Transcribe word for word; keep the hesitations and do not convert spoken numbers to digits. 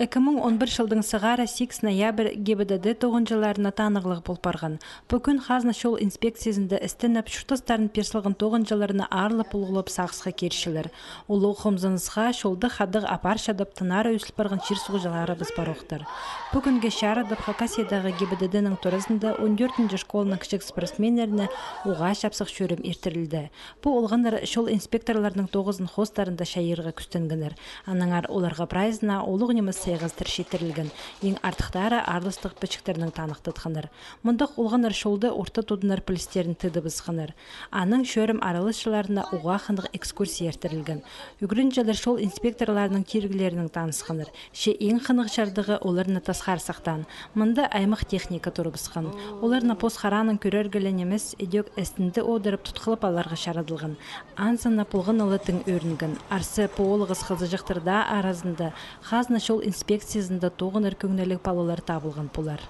Ікі муң он пір чылдың сығара сигіс ноябрь ГИБДД тоғынҷыларына танығлығ пол парған. Пу кӱн Хазна чол инспекциязында істеніп, чуртастарын пир салған тоғынҷыларны аарлап-улуғлап сағысха кирчелер. Улуғ хомзынысха чолды хадығ апарчадып, тынары ӧзіл парған чир-суғҷыларыбыс парохтар. Пу кӱнге чарыдып, Хакасиядағы ГИБДД-нің туразында он тӧртінҷі школаның кічіг спортсменнеріне уғаа чапсых чӧрім иртірілді. Пу олғаннар чол инспекторларының тоғызын хоостарында чайирға кӱстенгеннер. Аннаңар оларға прайзына улуғ нимес сыйғаздар читірілген. Иң артыхтары аарластығ пічіктернең таныхтатханнар. Мындағ олғаннар чолды орта тудынар пілістерін тыыдыбысханнар. Анаң чӧрім араласчыларына уғаа хынығ экскурсия иртірілген. Ӱгренҷілер чол инспекторларының тиріглерінең танысханнар. Че иң хынығ чардығы оларны тасхар сахтаан. Мында аймах техника турыбысхан. Оларны пос хараанаң кӧрерге ле нимес, ідӧк істінде одырып тутхылап аларға чарадылған. Анзына полған ла тың ӧрінген. Арса, пу олығыс хызыҷахтар даа аразында Хазна чол инспекциязында тоғынар кӧңніліг палалар табылған полар.